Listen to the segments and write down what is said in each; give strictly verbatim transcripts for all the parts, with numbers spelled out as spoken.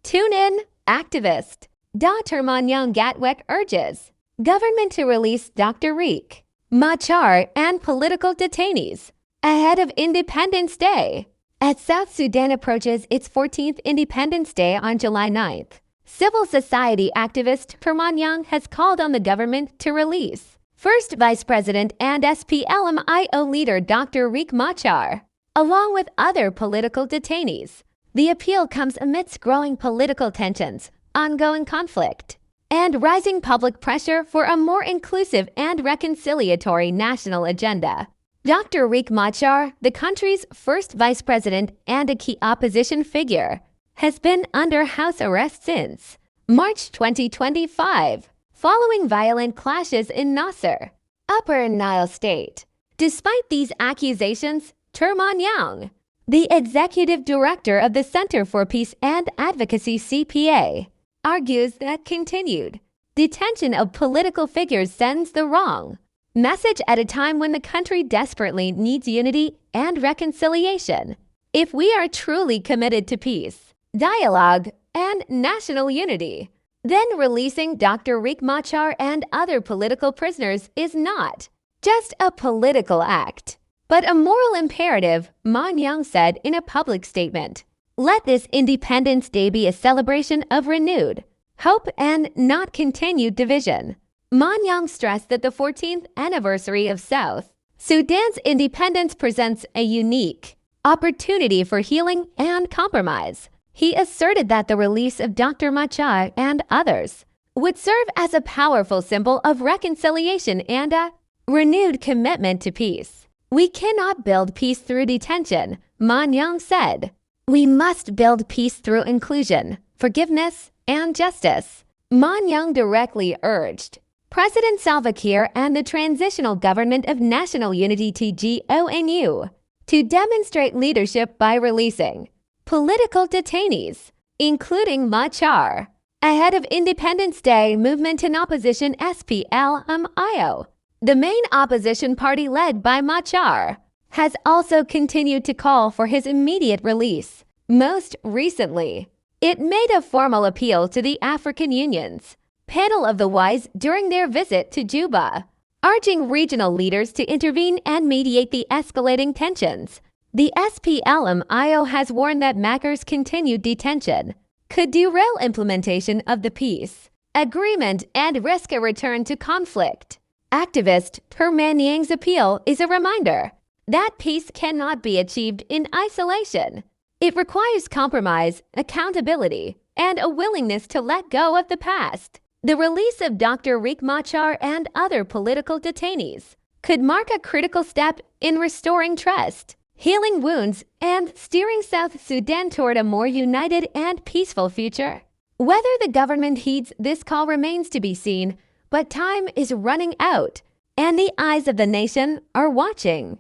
Tune in, activist. Doctor Manyang Gatwek urges government to release Doctor Riek Machar and political detainees ahead of Independence Day. As South Sudan approaches its fourteenth Independence Day on July ninth, civil society activist Terman Yang has called on the government to release First Vice President and S P L M I O leader Doctor Riek Machar, along with other political detainees. The appeal comes amidst growing political tensions, ongoing conflict, and rising public pressure for a more inclusive and reconciliatory national agenda. Doctor Riek Machar, the country's first vice president and a key opposition figure, has been under house arrest since March twenty twenty-five, following violent clashes in Nasir, Upper Nile State. Despite these accusations, Terman Yang, the executive director of the Center for Peace and Advocacy, C P A, argues that continued detention of political figures sends the wrong message at a time when the country desperately needs unity and reconciliation. If we are truly committed to peace, dialogue, and national unity, then releasing Doctor Riek Machar and other political prisoners is not just a political act, but a moral imperative, Man Yang said in a public statement. Let this Independence Day be a celebration of renewed hope and not continued division. Man Yang stressed that the fourteenth anniversary of South Sudan's independence presents a unique opportunity for healing and compromise. He asserted that the release of Doctor Machar and others would serve as a powerful symbol of reconciliation and a renewed commitment to peace. We cannot build peace through detention, Man Yang said. We must build peace through inclusion, forgiveness, and justice, Man Yang directly urged President Salva Kiir and the Transitional Government of National Unity, T G O N U, to demonstrate leadership by releasing political detainees, including Machar, ahead of Independence Day movement in opposition, S P L M I O. The main opposition party, led by Machar, has also continued to call for his immediate release. Most recently, it made a formal appeal to the African Union's Panel of the Wise during their visit to Juba, urging regional leaders to intervene and mediate the escalating tensions. The S P L M I O has warned that Machar's continued detention could derail implementation of the peace agreement and risk a return to conflict. Activist Terman Yang's appeal is a reminder that peace cannot be achieved in isolation. It requires compromise, accountability, and a willingness to let go of the past. The release of Doctor Riek Machar and other political detainees could mark a critical step in restoring trust, healing wounds, and steering South Sudan toward a more united and peaceful future. Whether the government heeds this call remains to be seen, but time is running out, and the eyes of the nation are watching.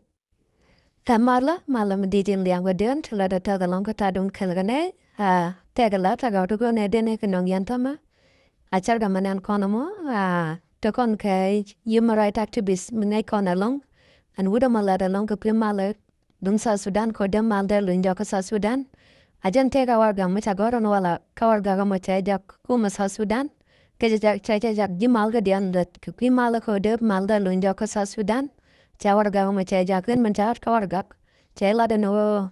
Ɛ malä, malä mi di̱i̱t in liaŋ wä diɛn ti lät ɛ tɛth ɛlɔ̱ŋ kä ta̱a̱ duŋ kɛl kɛ nɛ. Ɛ tɛk ɛ lät ɛ gɔw ti gɔn ɛ diɛn ɛ kɛ nɔŋ yɛn tämɛ. A cär gɛ mɛ nɛn kɔn ɛmɔ, ɛ te kɔn kɛ human right activist mi ŋäc kɔn ɛlɔ̱ŋ. Ɛn wut ɛmɔ lät ɛlɔ̱ŋ kɛ kui̱ malä duŋ South Sudan kɛ wä dee mal dee luny jɔk kä South Sudan. A jɛn tëëk a warɛgak mi ca gɔ̱r ɛn walɛ kä warɛgak ɛmɔ cɛ jak kumɛ South Sudan. Kɛ cɛ jak, cɛ, cɛ jak ji̱ mal kä diaal lät kɛ kui̱ mal kä wä dee mal dee luny jɔk kä South Sudan. Cɛ warɛgak ɛmɔ cɛ jak ɣän min ca ɣät kä warɛgak. Cɛ lat ɛn ɣöö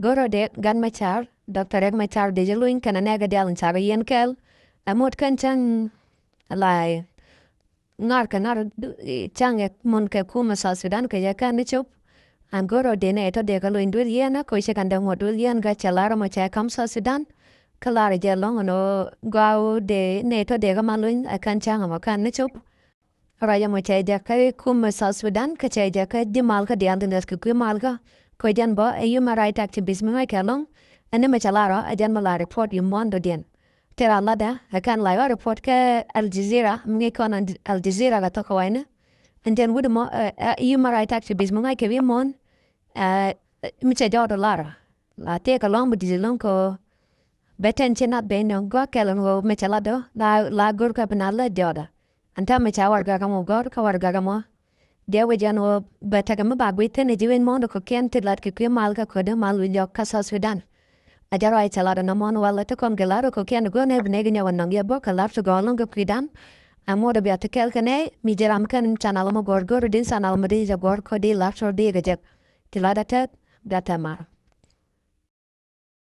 go̱rä dee gat mɛ car, Doctor Riek Machar dee jɛ luny kɛnɛ nɛɛkɛ diaal in cakɛ yɛn kɛɛl. Ɛ mot kɛn cäŋ la ŋa̱r kɛ nar ca̱ŋ ɛ mun kɛ kumɛ South Sudan kɛ jɛ kɛn ni cop. An go̱r ɔ dee nɛ tɔ dee kä lony duel yɛn ɛ koc cɛ kɛn dee ŋuɔ̱t duel yɛn kä cɛ lar ɛmɔ cɛ kam South Sudan. Kä lar jɛ lɔ̱ŋ ɛn ɣöö gɔaa ɣöö dee nɛ tɔ dee kä ma lony ɛ kɛn ca̱ŋ ɛmɔ kɛn ni cop. Ruac ɛmɔ cɛ jɛ kä kumɛ South Sudan kä cɛ jɛ kä ji̱ mal kä diaal tin dee kɛ kui̱ mal kä. Koc jɛn bä ɛ human right activist mi ŋa̱c kɛ lɔ̱ŋ. Ɛn ni mɛ cɛ lar ɔ ɛ jɛn mɛ la report yi muɔ̱ɔ̱n dɔ̱diɛn. Tëë ra latdä ɛ kɛn la yɔ report kä Al Jazeera mi ŋi̱i̱c kɔn Al Jazeera kɛ thok kɛ wa̱i̱ni. Ɛn jɛn wut mɔ ɛ human right activist mi ŋa̱c kɛ wi̱i̱ muɔ̱ɔ̱n ɛ mi cɛ jɔɔt ɔ lar ɔ la tëë kɛ lɔ̱ŋ bi di̱t ɛlɔ̱ŋ kɛ ɣöö bɛ tɛn ci nath ben nöŋ gɔaa kɛl ɛn ɣöö mi cɛ latdä la la go̱r kɛ bi nath lät jɔɔtdä. Ɛn täämɛ mi ca warɛgak ɛmɔ gɔ̱r kä warɛgak ɛmɔ. Diɛ wec ɛn ɣöö bɛ tekɛ mi ba guic thi̱n ɛ ji̱ wec muɔ̱ɔ̱n dɔ̱ kɔ̱kiɛn ti lat kɛ kui̱ mal kä ködä mal wi̱i̱ jɔk kä South Sudan. A jɛ ruac cɛ lat ɛn ɛmɔn walɛ ti kɔn kɛ lat rɔ kɛ kɛn go̱o̱r nɛ bi nɛ kɛ nyɛ wä nɔŋ yɛ bä kɛ lat ti gɔɔl nɔŋ kɛ kui̱dan. Ɛ ŋot bia ti kɛl kɛ nɛ mi jɛ ram kɛn canal mɔ gɔr gɔr din canal mɔ din jɛ gɔr kɔ di lat rɔ di kɛ jɛ. Ti lat a tɛt bia tɛ mar.